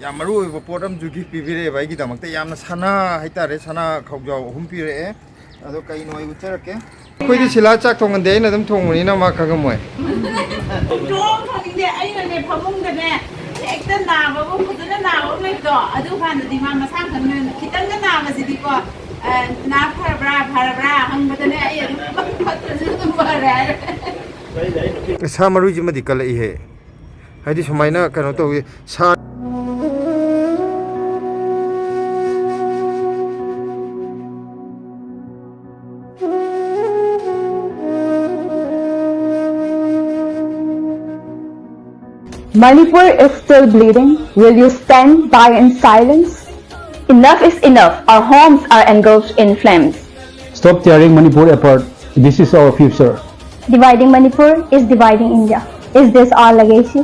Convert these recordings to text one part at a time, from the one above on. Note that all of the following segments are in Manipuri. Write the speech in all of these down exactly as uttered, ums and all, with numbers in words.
ꯌꯥꯝ ꯃꯔꯨ ꯑꯣꯏꯕ ꯄꯣꯠ ꯑꯃꯁꯨ ꯒꯤꯐ ꯄꯤꯕꯤꯔꯛꯑꯦꯕ ꯑꯩꯒꯤꯗꯃꯛꯇ꯫ ꯌꯥꯝꯅ ꯁꯅꯥ ꯍꯥꯏꯇꯥꯔꯦ, ꯁꯅꯥ ꯈꯧꯖꯥꯎ ꯑꯍꯨꯝ ꯄꯤꯔꯛꯑꯦ꯫ ꯑꯗꯣ ꯀꯩꯅꯣ ꯑꯩ ꯎꯠꯆꯔꯛꯀꯦ꯫ ꯑꯩꯈꯣꯏꯗꯤ ꯁꯤꯂꯥ ꯆꯥꯛ ꯊꯣꯡꯍꯟꯗꯦ, ꯑꯩꯅ ꯑꯗꯨꯝ ꯊꯣꯡꯕꯅꯤꯅ ꯃꯥ ꯈꯪꯉꯝꯃꯣꯏ꯫ ꯆꯣꯡ ꯊꯣꯛꯅꯤꯡꯗꯦ꯫ ꯑꯩꯅꯅꯦ ꯐꯃꯨꯡꯗꯅꯦ ꯍꯦꯛꯇ ꯅꯥꯕꯕꯨ, ꯐꯖꯅ ꯅꯥꯕ ꯑꯃ ꯂꯩꯕꯗꯣ, ꯑꯗꯨ ꯀꯥꯟꯗꯗꯤ ꯃꯥ ꯃꯁꯥ ꯈꯪꯅ ꯈꯤꯇꯪꯒ ꯅꯥꯕꯁꯤꯗꯤꯀꯣ, ꯑ, "ꯅꯥ ꯐꯔꯕ꯭ꯔꯥ, ꯐꯔꯕ꯭ꯔꯥ?" ꯍꯪꯕꯗꯅꯦ ꯑꯩ ꯑꯗꯨꯝ ꯐꯠꯇ꯭ꯔꯁꯨ ꯑꯗꯨꯝ ꯐꯔꯦ ꯍꯥꯏꯔꯦ꯫ ꯁꯥ ꯃꯔꯣꯏꯁꯤꯃꯗꯤ ꯀꯜꯂꯛꯏꯍꯦ꯫ ꯍꯥꯏꯗꯤ ꯁꯨꯃꯥꯏꯅ ꯀꯩꯅꯣ ꯇꯧꯋꯤ꯫ ꯁꯥ Manipur is still bleeding. Will you stand by in silence? Enough is enough. Our homes are engulfed in flames. Stop tearing Manipur apart. This is our future. Dividing Manipur is dividing India. Is this our legacy?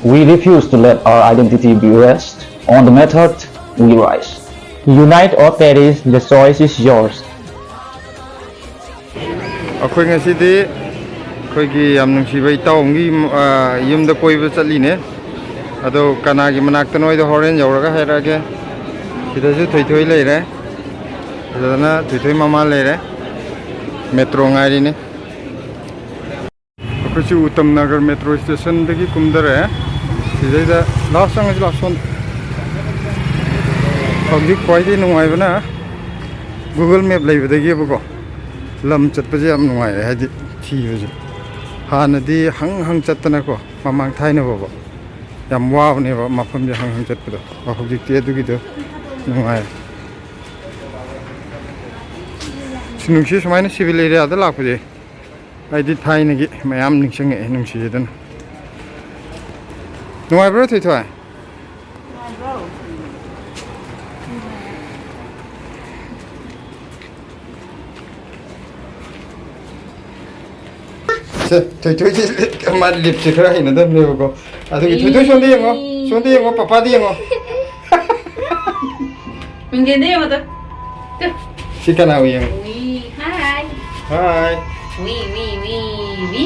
We refuse to let our identity be erased. On the method, we rise. Unite or perish, the choice is yours. ꯑꯩꯈꯣꯏ ꯉꯁꯤꯗꯤ ꯑꯩꯈꯣꯏꯒꯤ ꯌꯥꯝ ꯅꯨꯡꯁꯤꯕ ꯏꯇꯥꯎ ꯑꯃꯒꯤ, ꯑ, ꯌꯨꯝꯗ ꯀꯣꯏꯕ ꯆꯠꯂꯤꯅꯦ꯫ ꯑꯗꯣ ꯀꯅꯥꯒꯤ ꯃꯅꯥꯛꯇꯅꯣ ꯍꯥꯏꯗꯣ ꯍꯣꯔꯦꯟ ꯌꯧꯔꯒ ꯍꯥꯏꯔꯛꯑꯒꯦ꯫ ꯁꯤꯗꯁꯨ ꯊꯣꯏꯊꯣꯏ ꯂꯩꯔꯦ꯫ ꯁꯤꯗꯅ ꯊꯣꯏꯊꯣꯏ ꯃꯃꯥ ꯂꯩꯔꯦ꯫ ꯃꯦꯇ꯭ꯔꯣ ꯉꯥꯏꯔꯤꯅꯦ꯫ ꯑꯩꯈꯣꯏꯁꯨ ꯎꯇꯝ ꯅꯒꯔ ꯃꯦꯇ꯭ꯔꯣ ꯁ꯭ꯇꯦꯁꯟꯗꯒꯤ ꯀꯨꯝꯊꯔꯛꯑꯦ꯫ ꯁꯤꯗꯩꯗ ꯂꯥꯎ ꯆꯪꯉꯁꯤ ꯂꯥꯎ ꯁꯣꯝꯗ꯫ ꯍꯧꯖꯤꯛ ꯈ꯭ꯋꯥꯏꯗꯒꯤ ꯅꯨꯡꯉꯥꯏꯕꯅ Google Map ꯂꯩꯕꯗꯒꯤꯕꯀꯣ ꯂꯝ ꯆꯠꯄꯁꯦ ꯌꯥꯝ ꯅꯨꯡꯉꯥꯏꯔꯦ, ꯍꯥꯏꯗꯤ ꯊꯤꯕꯁꯦ꯫ ꯍꯥꯟꯅꯗꯤ ꯍꯪ ꯍꯪ ꯆꯠꯇꯅꯀꯣ ꯃꯃꯥꯡ ꯊꯥꯏꯅ ꯐꯥꯎꯕ ꯌꯥꯝ ꯋꯥꯕꯅꯦꯕ ꯃꯐꯝꯁꯦ ꯍꯪ ꯍꯪ ꯆꯠꯄꯗꯣ꯫ ꯍꯧꯖꯤꯛꯇꯤ ꯑꯗꯨꯒꯤꯗꯣ ꯅꯨꯡꯉꯥꯏꯔꯦ꯫ ꯁꯤ ꯅꯨꯡꯁꯤ ꯁꯨꯃꯥꯏꯅ ꯁꯤꯚꯤꯜ ꯑꯦꯔꯤꯌꯥꯗ ꯂꯥꯛꯄꯁꯦ꯫ ꯑꯩꯗꯤ ꯊꯥꯏꯅꯒꯤ ꯃꯌꯥꯝ ꯅꯤꯡꯁꯤꯡꯉꯛꯑꯦ ꯅꯨꯡꯁꯤꯗꯅ꯫ ꯅꯨꯡꯉꯥꯏꯕ꯭ꯔꯣ ꯊꯣꯏꯊꯣꯏ? ꯁꯦ, ꯊꯣꯏꯊꯣꯏꯁꯦ ꯃꯥ ꯂꯤꯞꯁꯦ ꯈꯔ ꯍꯩꯅꯗꯕꯅꯦꯕꯀꯣ꯫ ꯑꯗꯨꯒꯤ ꯊꯣꯏꯊꯣꯏ ꯁꯣꯝꯗ ꯌꯦꯡꯉꯣ, ꯁꯣꯝꯗ ꯌꯦꯡꯉꯣ, ꯄꯄꯥꯗ ꯌꯦꯡꯉꯣ꯫ ꯃꯤꯡꯖꯦꯜꯗ ꯌꯦꯡꯉꯣ ꯑꯗꯣ꯫ ꯇꯨ꯫ ꯁꯤ ꯀꯅꯥ ꯎꯏ ꯌꯦꯡꯉꯣ꯫ ꯋꯤ, ꯍꯥꯏ꯫ ꯍꯥꯏ꯫ ꯋꯤ, ꯋꯤ, ꯋꯤ, ꯋꯤ꯫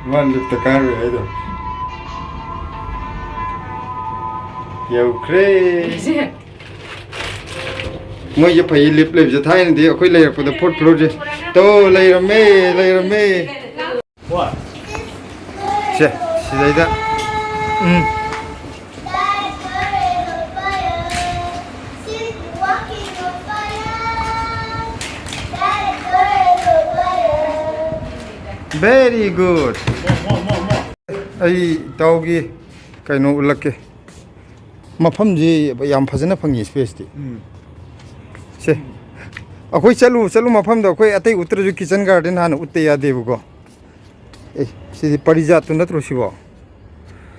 ꯃꯥꯅ ꯂꯤꯞꯇ ꯀꯥꯔꯨꯏ ꯍꯥꯏꯗꯣ꯫ ꯌꯧꯈ꯭ꯔꯦ꯫ ꯃꯣꯏꯁꯦ ꯐꯩꯌꯦ, ꯂꯤꯞ ꯂꯩꯕꯁꯦ꯫ ꯊꯥꯏꯅꯗꯤ ꯑꯩꯈꯣꯏ ꯂꯩꯔꯛꯄꯗ fourth floor ꯁꯦ꯫ ꯇꯣ, ꯂꯩꯔꯝꯃꯦ, ꯂꯩꯔꯝꯃꯦ꯫ ꯁꯦ, ꯁꯤꯗꯩꯗ꯫ ꯎꯝ꯫ Very good. ꯑꯩ ꯏꯇꯥꯎꯒꯤ ꯀꯩꯅꯣ ꯎꯠꯂꯛꯀꯦ꯫ ꯃꯐꯝꯁꯤ ꯌꯥꯝ ꯐꯖꯅ ꯐꯪꯉꯤ, space ꯇꯤ꯫ ꯎꯝ꯫ ꯁꯦ, ꯑꯩꯈꯣꯏ ꯆꯠꯂꯨ ꯆꯠꯂꯨ ꯃꯐꯝꯗ ꯑꯩꯈꯣꯏ ꯑꯇꯩ ꯎꯠꯇ꯭ꯔꯁꯨ kitchen garden ꯍꯥꯟꯅ ꯎꯠꯇ ꯌꯥꯗꯦꯕꯀꯣ꯫ ꯑꯦ, ꯁꯤꯗꯤ ꯄꯔꯤꯖꯥꯠꯇꯨ ꯅꯠꯇ꯭ꯔꯣ ꯁꯤꯕꯣ?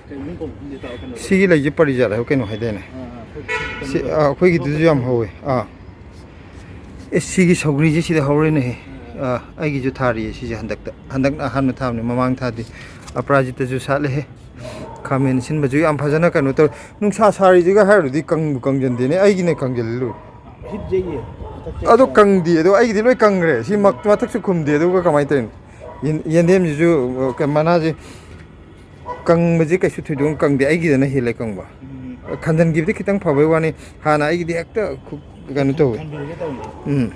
ꯀꯩ ꯃꯤꯡ ꯀꯧꯕ ꯈꯪꯗꯦ, ꯇꯥ-, ꯀꯩꯅꯣꯗꯣ꯫ ꯁꯤꯒꯤ ꯂꯩꯁꯦ ꯄꯔꯤꯖꯥꯠ ꯍꯥꯏꯕ ꯀꯩꯅꯣ ꯍꯥꯏꯗꯥꯏꯅꯦ? ꯑꯥ, ꯑꯥ, ꯑꯩꯈꯣꯏ ꯁꯤ, ꯀꯩꯅꯣꯗꯣ꯫ ꯑꯥ, ꯑꯩꯈꯣꯏꯒꯤꯗꯨꯁꯨ ꯌꯥꯝ ꯍꯧꯋꯦ꯫ ꯑꯥ꯫ ꯑꯦ, ꯁꯤꯒꯤ ꯁꯧꯒ꯭ꯔꯤꯁꯦ ꯁꯤꯗ ꯍꯧꯔꯦꯅꯦꯍꯦ꯫ ꯑꯥ꯫ ꯑꯥ, ꯑꯩꯒꯤꯁꯨ ꯊꯥꯔꯤꯌꯦ ꯁꯤꯁꯦ ꯍꯟꯗꯛꯇ꯫ ꯍꯟꯗꯛꯅ ꯑꯍꯥꯟꯕ ꯊꯥꯕꯅꯦ, ꯃꯃꯥꯡ ꯊꯥꯗꯤ ꯑꯄꯔꯥꯖꯤꯇꯥꯁꯨ ꯁꯥꯠꯂꯦꯍꯦ꯫ ꯈꯥꯃꯦꯟ ꯑꯁꯤꯟꯕꯁꯨ ꯌꯥꯝ ꯐꯖꯅ ꯀꯩꯅꯣ ꯇꯧꯋꯦ꯫ ꯅꯨꯡꯁꯥ ꯁꯥꯔꯤꯁꯤꯒ ꯍꯥꯏꯔꯨꯔꯗꯤ ꯀꯪꯕꯨ ꯀꯪꯖꯟꯗꯦꯅꯦ, ꯑꯩꯒꯤꯅ ꯀꯪꯖꯜꯂꯤ ꯂꯣꯏꯔꯦ꯫ ꯍꯤꯠ ꯌꯩꯌꯦ꯫ ꯃꯊꯛ ꯆꯦꯠ ꯑꯗꯣ ꯆꯦꯠ꯫ ꯀꯪꯗꯦ, ꯑꯗꯣ ꯑꯩꯒꯤꯗꯤ ꯂꯣꯏ ꯀꯪꯈ꯭ꯔꯦ꯫ ꯁꯤ ꯃꯛ-, ꯃꯊꯛꯁꯨ ꯈꯨꯝꯗꯦ, ꯑꯗꯨꯒ ꯀꯃꯥꯏꯅ ꯇꯧꯔꯤꯅꯣ? ꯌꯦꯟ-, ꯌꯦꯟꯗꯦꯝꯁꯤꯁꯨ, ꯑ, ꯀ-, ꯃꯅꯥꯁꯦ ꯀꯪꯕꯁꯦ ꯀꯩꯁꯨ ꯊꯣꯏꯗꯣꯛꯅ ꯀꯪꯗꯦ, ꯑꯩꯒꯤꯗꯅ ꯍꯦꯜꯂꯦ ꯀꯪꯕ꯫ ꯎꯝ꯫ ꯈꯟꯖꯟꯈꯤꯕꯗꯤ ꯈꯤꯇꯪ ꯐꯕꯩ ꯋꯥꯅꯤ, ꯍꯥꯟꯅ ꯑꯩꯒꯤꯗꯤ ꯍꯦꯛꯇ ꯈꯨ-, ꯀꯩꯅꯣ ꯇꯧꯋꯤ꯫ ꯈꯟꯕꯤꯔꯒꯦ ꯇꯧꯅꯤ꯫ ꯎꯝ꯫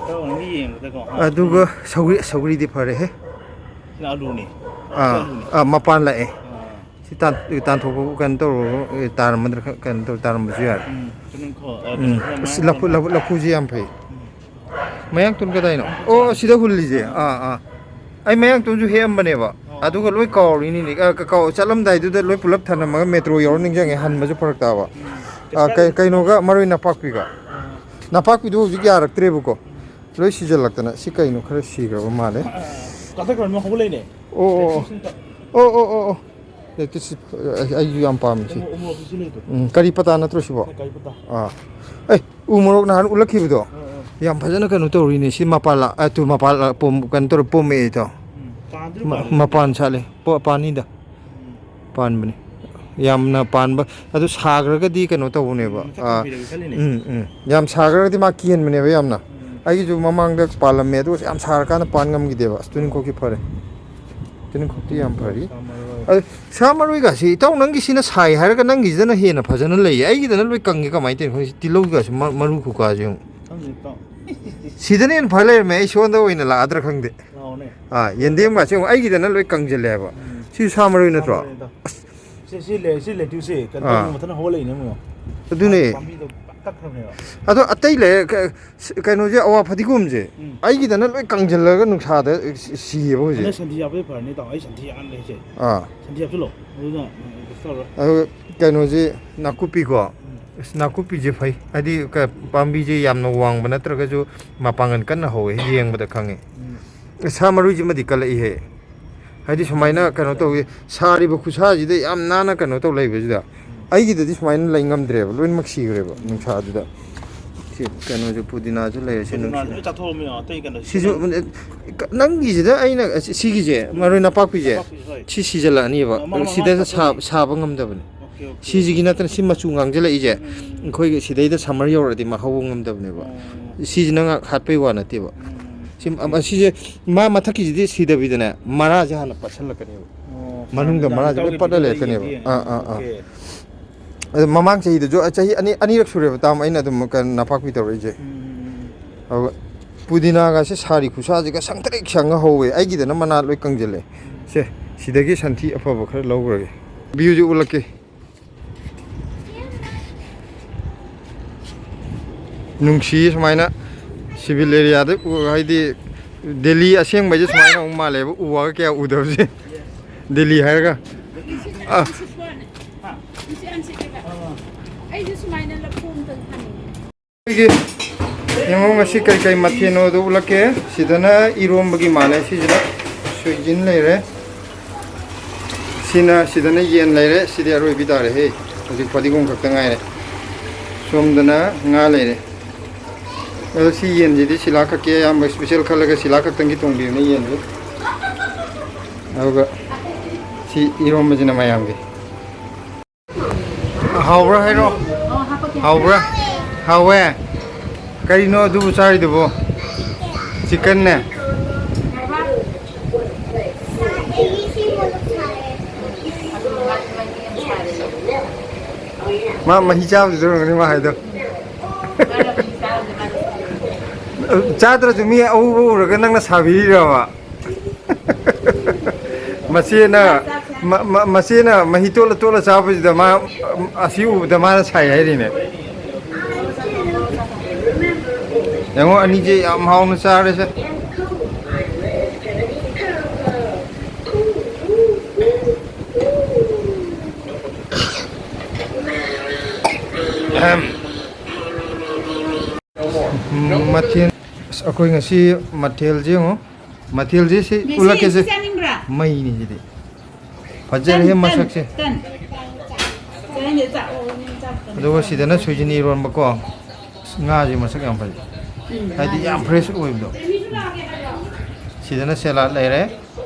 ꯇꯧꯔꯅꯤ ꯌꯦꯡꯕꯗꯀꯣ꯫ ꯑꯗꯨꯒ ꯁꯧꯒ꯭ꯔꯤ, ꯁꯧꯒ꯭ꯔꯤꯗꯤ ꯐꯔꯦꯍꯦ꯫ ꯁꯤꯅ ꯑꯂꯨꯅꯤ꯫ ꯑꯥ, ꯑꯂꯨꯅꯤ꯫ ꯑꯥ, ꯃꯄꯥꯟ ꯂꯥꯛꯑꯦ꯫ ꯑꯥ꯫ ꯁꯤ ꯇꯥꯟ-, ꯇꯥꯟꯊꯣꯛꯄꯕꯨ ꯀꯩꯅꯣ ꯇꯧꯔꯨꯔꯣ, ꯑꯦ, ꯇꯥꯔꯝꯃꯗ꯭ꯔꯥ ꯈ-, ꯀꯩꯅꯣ ꯇꯧ-, ꯇꯥꯔꯝꯕꯁꯨ ꯌꯥꯔꯦ꯫ ꯎꯝ, ꯀꯩꯅꯣ ꯈꯣ-, ꯑ, ꯎꯝ꯫ ꯀꯩꯅꯣ ꯈꯔ ꯑꯁ, ꯃꯌꯥꯝ ꯂꯐꯨ, ꯊꯝꯃꯣ꯫ ꯂꯐꯨ, ꯂꯐꯨꯁꯤ ꯌꯥꯝ ꯐꯩ꯫ ꯎꯝ꯫ ꯃꯌꯥꯡꯇꯣꯟ ꯀꯗꯥꯏꯅꯣ? ꯑꯣ, ꯁꯤꯗ ꯍꯨꯜꯂꯤꯁꯦ꯫ ꯑꯥ, ꯑꯥ꯫ ꯑꯩ ꯃꯌꯥꯡꯇꯣꯟꯁꯨ ꯍꯦꯛꯑꯝꯕꯅꯦꯕ꯫ ꯑꯣ꯫ ꯑꯗꯨꯒ ꯂꯣꯏ ꯀꯥꯎꯔꯤꯅꯤꯅꯦ꯫ ꯑ, ꯀ-, ꯀꯥꯎ-, ꯆꯠꯂꯝꯗꯥꯏꯗꯨꯗ ꯂꯣꯏ ꯄꯨꯂꯞ ꯊꯅꯝꯃꯒ metro ꯌꯧꯔ ꯅꯤꯡꯁꯤꯡꯉꯦ, ꯍꯟꯕꯁꯨ ꯐꯔꯛ ꯇꯥꯕ꯫ ꯎꯝ꯫ ꯑ, ꯀꯩ-, ꯀꯩꯅꯣꯒ ꯃꯔꯣꯏ ꯅꯄꯥꯛꯄꯤꯒ꯫ ꯑꯥ꯫ ꯅꯄꯥꯛꯄꯤꯗꯣ ꯍꯧꯖꯤꯛ ꯌꯥꯔꯛꯇ꯭ꯔꯦꯕꯀꯣ꯫ ꯎꯝ꯫ ꯂꯣꯏ ꯁꯤꯖꯜꯂꯛꯇꯅ꯫ ꯁꯤ ꯀꯩꯅꯣ ꯈꯔ ꯁꯤꯈ꯭ꯔꯕ ꯃꯥꯜꯂꯦ꯫ ꯑ, ꯀꯥꯊꯛꯈ꯭ꯔꯕꯅꯤꯅ ꯍꯧꯒꯠꯂꯛꯏꯅꯦ꯫ ꯑꯣ, ꯑꯣ, ꯑꯣ꯫ ꯂꯦꯇꯤꯁ ꯁꯤꯟꯇ꯫ ꯑꯣ, ꯑꯣ, ꯑꯣ, ꯑꯣ꯫ ꯂꯦꯇꯤꯁ ꯁꯤ-, ꯑꯩ, ꯑꯩꯁꯨ ꯌꯥꯝ ꯄꯥꯝꯃꯤ ꯁꯤ꯫ ꯎꯃꯣ-, ꯎꯃꯣꯔꯣꯛꯁꯨ ꯁꯤ ꯂꯩꯗꯣ꯫ ꯎꯝ, ꯀꯔꯤ ꯄꯇꯥ ꯅꯠꯇ꯭ꯔꯣ ꯁꯤꯕꯣ? ꯁꯤ ꯀꯔꯤ ꯄꯇꯥ? ꯑꯥ꯫ ꯑꯦ, ꯎ ꯃꯣꯔꯣꯛ ꯅꯍꯥꯟ ꯎꯠꯂꯛꯈꯤꯕꯗꯣ? ꯑꯥ, ꯑꯥ꯫ ꯌꯥꯝ ꯐꯖꯅ ꯀꯩꯅꯣ ꯇꯧꯔꯤꯅꯦ꯫ ꯁꯤ ꯃꯄꯥꯟ ꯂꯥ-, ꯑ, ꯇꯨ ꯃꯄꯥꯟ ꯂꯥ-, ꯄꯣꯝ-, ꯀꯩꯅꯣ ꯇꯧꯔ ꯄꯣꯝꯃꯛꯑꯦ ꯏꯇꯥꯎ꯫ ꯎꯝ, ꯄꯥꯟꯗ꯭ꯔꯤ ꯃ-, ꯄꯥꯜꯂꯤ꯫ ꯃꯄꯥꯟ ꯁꯥꯠꯂꯦ꯫ ꯄꯣ-, ꯄꯥꯟꯅꯤꯗ꯫ ꯎꯝ꯫ ꯄꯥꯟꯕꯅꯤ꯫ ꯌꯥꯝꯅ ꯄꯥꯟꯕ, ꯑꯗꯨ ꯁꯥꯈ꯭ꯔꯒꯗꯤ ꯀꯩꯅꯣ ꯇꯧꯕꯅꯦꯕ꯫ ꯎꯝ, ꯃꯊꯛ ꯑꯥ, ꯊꯝꯕꯤꯔꯒꯦ ꯈꯜꯂꯤꯅꯦ꯫ ꯎꯝ, ꯎꯝ꯫ ꯌꯥꯝ ꯁꯥꯈ꯭ꯔꯒꯗꯤ ꯃꯥ ꯀꯦꯟꯕꯅꯦꯕ ꯌꯥꯝꯅ꯫ ꯎꯝ꯫ ꯑꯩꯒꯤꯁꯨ ꯃꯃꯥꯡꯗ ꯄꯥꯜꯂꯝꯃꯦ, ꯑꯗꯨꯒ ꯌꯥꯝ ꯁꯥꯔꯀꯥꯟꯗ ꯄꯥꯟ ꯉꯝꯈꯤꯗꯦꯕ꯫ ꯑꯁ, ꯇꯨꯅꯤꯡꯈꯣꯛꯀꯤ ꯐꯔꯦ꯫ ꯇꯤꯟꯈꯣꯛꯇꯤ ꯌꯥꯝ ꯐꯔꯤ꯫ ꯑꯗꯨ ꯁꯥ ꯃꯔꯣꯏꯒꯁꯤ, ꯏꯇꯥꯎ, ꯅꯪꯒꯤꯁꯤꯅ ꯁꯥꯏ ꯍꯥꯏꯔꯒ ꯅꯪꯒꯤꯁꯤꯗꯅ ꯍꯦꯟꯅ ꯐꯖꯅ ꯂꯩꯌꯦ꯫ ꯑꯩꯒꯤꯗꯅ ꯂꯣꯏ ꯀꯪꯉꯦ꯫ ꯀꯃꯥꯏꯅ ꯇꯧꯔꯤꯅꯣ ꯈꯪꯗꯦ꯫ ꯇꯤꯜꯍꯧꯒꯁꯨ ꯃ-, ꯃꯔꯨ ꯀꯨꯀꯥꯁꯦ ꯌꯦꯡꯉꯨ꯫ ꯈꯪꯗꯦ, ꯏꯇꯥꯎ꯫ ꯁꯤꯗꯅ ꯍꯦꯟꯅ ꯐ ꯂꯩꯔꯝꯃꯦ꯫ ꯑꯩ ꯁꯣꯝꯗ ꯑꯣꯏꯅ ꯂꯥꯛꯑꯗ꯭ꯔꯥ ꯈꯪꯗꯦ꯫ ꯂꯥꯛꯑꯣꯅꯦ꯫ ꯑꯥ, ꯌꯦꯟꯗꯦꯝꯒꯁꯦ ꯌꯦꯡꯉꯨ, ꯑꯩꯒꯤꯗꯅ ꯂꯣꯏ ꯀꯪꯁꯤꯜꯂꯦ ꯍꯥꯏꯕ꯫ ꯎꯝ꯫ ꯁꯤꯁꯨ ꯁꯥ ꯃꯔꯣꯏ ꯅꯠꯇ꯭ꯔꯣ? ꯁꯥ ꯃꯔꯣꯏꯅꯦ, ꯏꯇꯥꯎ꯫ ꯑꯁ꯫ ꯁꯤ, ꯁꯤ ꯂꯩ-, ꯁꯤ ꯂꯦꯇ꯭ꯌꯨꯁꯁꯦ ꯀꯩꯅꯣ ꯑꯥ꯫ ꯇꯧꯗꯅ ꯃꯊꯟꯇ ꯍꯧꯒꯠꯂꯛꯏꯅꯦ, ꯌꯦꯡꯉꯣ꯫ ꯑꯗꯨꯅꯦ꯫ ꯄꯥꯝꯕꯤꯗꯣ ꯄꯨꯔꯥ ꯀꯛꯈ꯭ꯔꯕꯅꯦꯕ꯫ ꯑꯗꯣ ꯑꯇꯩ ꯂꯩ-, ꯀ-, ꯀꯩꯅꯣꯁꯦ, ꯑꯋꯥ ꯐꯗꯤꯒꯣꯝꯁꯦ, ꯎꯝ꯫ ꯑꯩꯒꯤꯗꯅ ꯂꯣꯏ ꯀꯪꯁꯤꯜꯂꯒ ꯅꯨꯡꯁꯥꯗ ꯁꯤ-, ꯁꯤꯌꯦꯕ ꯍꯧꯖꯤꯛ꯫ ꯑꯗꯨꯅ ꯁꯟꯊꯤ ꯍꯥꯞꯄꯗꯤ ꯐꯔꯅꯤ, ꯏꯇꯥꯎ꯫ ꯑꯩ ꯁꯟꯊꯤ ꯌꯥꯝ ꯂꯩꯁꯦ꯫ ꯑꯥ꯫ ꯁꯟꯊꯤ ꯍꯥꯞꯆꯤꯜꯂꯣ꯫ ꯑꯗꯨꯅ, ꯎꯝ, ꯀꯩꯁꯨ ꯇꯧꯔꯣꯏ꯫ ꯑꯗꯨꯒ ꯀꯩꯅꯣꯁꯦ, ꯅꯥꯀꯨꯞꯄꯤꯀꯣ꯫ ꯎꯝ꯫ ꯑꯁ, ꯅꯥꯀꯨꯞꯄꯤꯁꯦ ꯐꯩ꯫ ꯍꯥꯏꯗꯤ, ꯀ-, ꯄꯥꯝꯕꯤꯁꯦ ꯌꯥꯝꯅ ꯋꯥꯡꯕ ꯅꯠꯇ꯭ꯔꯒꯁꯨ ꯃꯄꯥꯡꯒꯜ ꯀꯟꯅ ꯍꯧꯋꯦ, ꯌꯦꯡꯕꯗ ꯈꯪꯉꯦ꯫ ꯎꯝ꯫ ꯁꯥ ꯃꯔꯣꯏꯁꯤꯃꯗꯤ ꯀꯜꯂꯛꯏꯍꯦ꯫ ꯍꯥꯏꯗꯤ, ꯁꯨꯃꯥꯏꯅ ꯀꯩꯅꯣ ꯇꯧꯋꯤ, ꯁꯥꯔꯤꯕ ꯈꯨꯠꯁꯥꯁꯤꯗ ꯌꯥꯝ ꯅꯥꯟꯅ ꯀꯩꯅꯣ ꯇꯧ ꯂꯩꯕꯁꯤꯗ꯫ ꯎꯝ꯫ ꯑꯩꯒꯤꯗꯗꯤ ꯁꯨꯃꯥꯏꯅ ꯂꯩ ꯉꯝꯗ꯭ꯔꯦꯕ, ꯂꯣꯏꯅꯃꯛ ꯁꯤꯈ꯭ꯔꯦꯕ ꯅꯨꯡꯁꯥꯗꯨꯗ꯫ ꯁꯤ ꯀꯩꯅꯣꯁꯦ, ꯄꯨꯗꯤꯅꯥꯁꯨ ꯂꯩꯔꯦ, ꯁꯤ ꯄꯨꯗꯤꯅꯥꯁꯦ ꯅꯨꯡꯁꯤꯔꯦ꯫ ꯂꯣꯏ ꯆꯥꯊꯣꯛꯑꯝꯃꯦ, ꯑꯇꯩ ꯀꯩꯅꯣ ꯁꯤꯁꯨ, ꯁꯤꯅ꯫ ꯅꯪꯒꯤꯁꯤꯗ ꯑꯩꯅ ꯁꯤ-, ꯁꯤꯒꯤꯁꯦ, ꯎꯝ꯫ ꯃꯔꯣꯏ ꯅꯄꯥꯛꯄꯤꯁꯦ, ꯅꯄꯥꯛꯄꯤꯁꯦ, ꯍꯣꯏ꯫ ꯁꯤ ꯁꯤꯖꯤꯜꯂꯛꯑꯅꯤꯕ꯫ ꯑ, ꯃꯥ-, ꯃꯥ-, ꯃꯥ ꯁꯤꯗ ꯁꯥ-, ꯆꯥꯊꯣꯛꯑꯝꯃꯦ꯫ ꯁꯥꯕ ꯉꯝꯗꯕꯅꯤ꯫ Okay, okay. ꯁꯤꯁꯤꯒꯤ ꯅꯠꯇꯅ ꯁꯤ ꯃꯆꯨ ꯉꯥꯡꯁꯤꯜꯂꯛꯏꯁꯦ, ꯎꯝ, ꯎꯝ, ꯎꯝ꯫ ꯑꯩꯈꯣꯏꯒꯤ ꯁꯤꯗꯩꯗ ꯁꯝꯃꯔ ꯌꯧꯔꯛꯑꯗꯤ ꯃꯥ ꯍꯧꯕ ꯉꯝꯗꯕꯅꯦꯕ꯫ ꯑꯣ꯫ ꯁꯤꯁꯤꯅ ꯉꯥꯛ ꯍꯥꯠꯄꯩ ꯋꯥ ꯅꯠꯇꯦꯕ꯫ ꯎꯝ, ꯁꯤ, ꯑꯣꯀꯦ꯫ ꯑꯁꯤꯁꯦ ꯃꯥ ꯃꯊꯛꯀꯤꯁꯤꯗꯤ ꯁꯤꯗꯕꯤꯗꯅꯦ, ꯃꯔꯥꯁꯦ ꯍꯥꯟꯅ ꯄꯠꯁꯜꯂꯛꯀꯅꯦꯕ꯫ ꯑꯣ, ꯃꯅꯨꯡꯗ ꯍꯥꯟꯅ ꯃꯔꯥꯁꯦ ꯂꯣꯏ ꯏꯇꯥꯎꯒꯤ ꯄꯠꯂ ꯚꯤꯗꯤꯑꯣꯗ ꯂꯩꯔꯛꯀꯅꯦꯕ꯫ ꯌꯦꯡꯒꯦ꯫ ꯑꯥ, ꯑꯥ, ꯑꯥ꯫ ꯑꯣꯀꯦ꯫ ꯑꯗꯣ ꯃꯃꯥꯡ ꯆꯍꯤꯗꯁꯨ, ꯑ, ꯆꯍꯤ ꯑꯅꯤ, ꯑꯅꯤꯔꯛ ꯁꯨꯔꯦꯕ, ꯇꯥꯝ, ꯑꯩꯅ ꯑꯗꯨꯝ ꯀꯩꯅꯣ ꯅꯄꯥꯛꯄꯤ ꯇꯧꯔꯛꯏꯁꯦ꯫ ꯎꯝ, ꯎꯝ, ꯎꯝ꯫ ꯑꯗꯨꯒ ꯄꯨꯗꯤꯅꯥꯒꯁꯦ ꯁꯥꯔꯤ ꯈꯨꯁꯥꯁꯤꯒ ꯁꯪꯇ꯭ꯔꯤꯛ ꯁꯪꯉ ꯍꯧꯋꯦ꯫ ꯑꯩꯒꯤꯗꯅ ꯃꯅꯥ ꯂꯣꯏ ꯀꯪꯁꯤꯜꯂꯦ꯫ ꯎꯝ꯫ ꯁꯦ, ꯁꯤꯗꯒꯤ ꯁꯟꯊꯤ ꯑꯐꯕ ꯈꯔ ꯂꯧꯈ꯭ꯔꯒꯦ꯫ ꯚ꯭ꯌꯨꯁꯦ ꯎꯠꯂꯛꯀꯦ꯫ ꯅꯨꯡꯁꯤ ꯁꯨꯃꯥꯏꯅ ꯁꯤꯚꯤꯜ ꯑꯦꯔꯤꯌꯥꯗ ꯎ-, ꯍꯥꯏꯗꯤ ꯗꯦꯜꯂꯤ ꯑꯁꯦꯡꯕꯁꯦ ꯁꯨꯃꯥꯏꯅ ꯑꯃꯨꯛ ꯃꯥꯜꯂꯦꯕ, ꯎ ꯋꯥꯒ ꯀꯌꯥ ꯎꯗꯕꯁꯦ꯫ ꯗꯦꯜꯂꯤ ꯍꯥꯏꯔꯒ꯫ ꯑꯥ꯫ ꯑꯩꯁꯨ ꯁꯨꯃꯥꯏꯅ ꯂꯐꯨ ꯑꯝꯇꯪ ꯊꯥꯅꯤꯡꯉꯤ꯫ ꯑꯩꯈꯣꯏꯒꯤ ꯌꯦꯡꯉꯣ, ꯉꯁꯤ ꯀꯩ ꯀꯩ ꯃꯊꯦꯜꯅꯣꯗꯣ ꯎꯠꯂꯛꯀꯦ꯫ ꯁꯤꯗꯅ ꯏꯔꯣꯝꯕꯒꯤ ꯃꯥꯜꯂꯦ, ꯁꯤꯁꯤꯅ ꯁꯣꯏꯖꯤꯟ ꯂꯩꯔꯦ꯫ ꯁꯤꯅ, ꯁꯤꯗꯅ ꯌꯦꯟ ꯂꯩꯔꯦ꯫ ꯁꯤꯗꯤ ꯑꯔꯣꯏꯕꯤ ꯇꯥꯔꯦꯍꯦ꯫ ꯍꯧꯖꯤꯛ ꯐꯗꯤꯒꯣꯝ ꯈꯛꯇ ꯉꯥꯏꯔꯦ꯫ ꯁꯣꯝꯗꯅ ꯉꯥ ꯂꯩꯔꯦ꯫ ꯑꯗꯣ ꯁꯤ ꯌꯦꯟꯁꯤꯗꯤ ꯁꯤꯂꯥ ꯈꯛꯀꯤ ꯑꯌꯥꯝꯕ ꯏꯁꯄꯤꯁꯦꯜ ꯈꯜꯂꯒ ꯁꯤꯂꯥ ꯈꯛꯇꯪꯒꯤ ꯊꯣꯡꯕꯤꯕꯅꯦ ꯌꯦꯟꯁꯦ꯫ ꯑꯗꯨꯒ ꯁꯤ ꯏꯔꯣꯝꯕꯁꯤꯅ ꯃꯌꯥꯝꯒꯤ꯫ ꯍꯥꯎꯕ꯭ꯔꯥ ꯍꯥꯏꯔꯣ? ꯑꯣ, ꯍꯥꯄꯛꯀꯦ꯫ ꯍꯥꯎꯕ꯭ꯔꯥ? ꯍꯥꯎꯋꯦ꯫ ꯀꯔꯤꯅꯣ ꯑꯗꯨꯕꯨ ꯆꯥꯔꯤꯗꯨꯕꯣ? ꯆꯤꯛꯀꯟꯅꯦ꯫ ꯍꯥꯎꯕ꯭ꯔꯥ? ꯃꯥ ꯃꯍꯤ ꯆꯥꯕꯗꯨꯗ ꯑꯣꯏꯔꯝꯒꯅꯤ ꯃꯥ ꯍꯥꯏꯗꯣ꯫ ꯆꯥꯗ꯭ꯔꯁꯨ ꯃꯤ ꯑꯎꯕ ꯎꯔꯒ ꯅꯪꯅ ꯁꯥꯕꯤꯔꯤꯔꯕ? ꯃꯆꯦꯅ, ꯃ-, ꯃ-, ꯃꯆꯦꯅ ꯃꯍꯤ ꯇꯣꯠꯂ ꯇꯣꯠꯂ ꯆꯥꯕꯁꯤꯗ ꯃꯥ, ꯑꯁꯤ ꯎꯕꯗ ꯃꯥꯅ ꯁꯥꯏ ꯍꯥꯏꯔꯤꯅꯦ꯫ ꯌꯦꯡꯉꯣ, ꯑꯅꯤꯁꯦ ꯌꯥꯝ ꯍꯥꯎꯅ ꯆꯥꯔꯦꯁꯦ꯫ ꯎꯝ, ꯃꯊꯦꯜ, ꯑꯁ, ꯑꯩꯈꯣꯏ ꯉꯁꯤ ꯃꯊꯦꯜꯁꯦ ꯌꯦꯡꯉꯣ꯫ ꯃꯊꯦꯜꯁꯦ ꯁꯤ ꯃꯦꯁꯤ, ꯎꯠꯂꯛꯀꯦꯁꯦ꯫ ꯁꯤ ꯆꯥꯅꯤꯡꯕ꯭ꯔꯥ? ꯃꯩꯅꯤ ꯁꯤꯗꯤ꯫ ꯐꯖꯔꯦꯍꯦ ꯇꯟ, ꯇꯟ, ꯃꯁꯛꯁꯦ꯫ ꯇꯟ꯫ ꯆꯥꯅꯤꯡꯗꯦ, ꯆꯥꯛ, ꯑꯣ, ꯆꯥꯛ ꯇꯟ꯫ ꯑꯗꯨꯒ ꯁꯤꯗꯅ ꯁꯣꯏꯖꯤꯟ ꯏꯔꯣꯟꯕꯀꯣ꯫ ꯑꯁ, ꯉꯥꯁꯦ ꯃꯁꯛ ꯌꯥꯝ ꯐꯖꯩ꯫ ꯎꯝ, ꯍꯥꯏꯗꯤ ꯉꯥꯁꯦ ꯌꯥꯝ ꯌꯥꯝ fresh ꯑꯣꯏꯕꯗꯣ꯫ ꯁꯤꯗꯅ salad ꯂꯩꯔꯦ꯫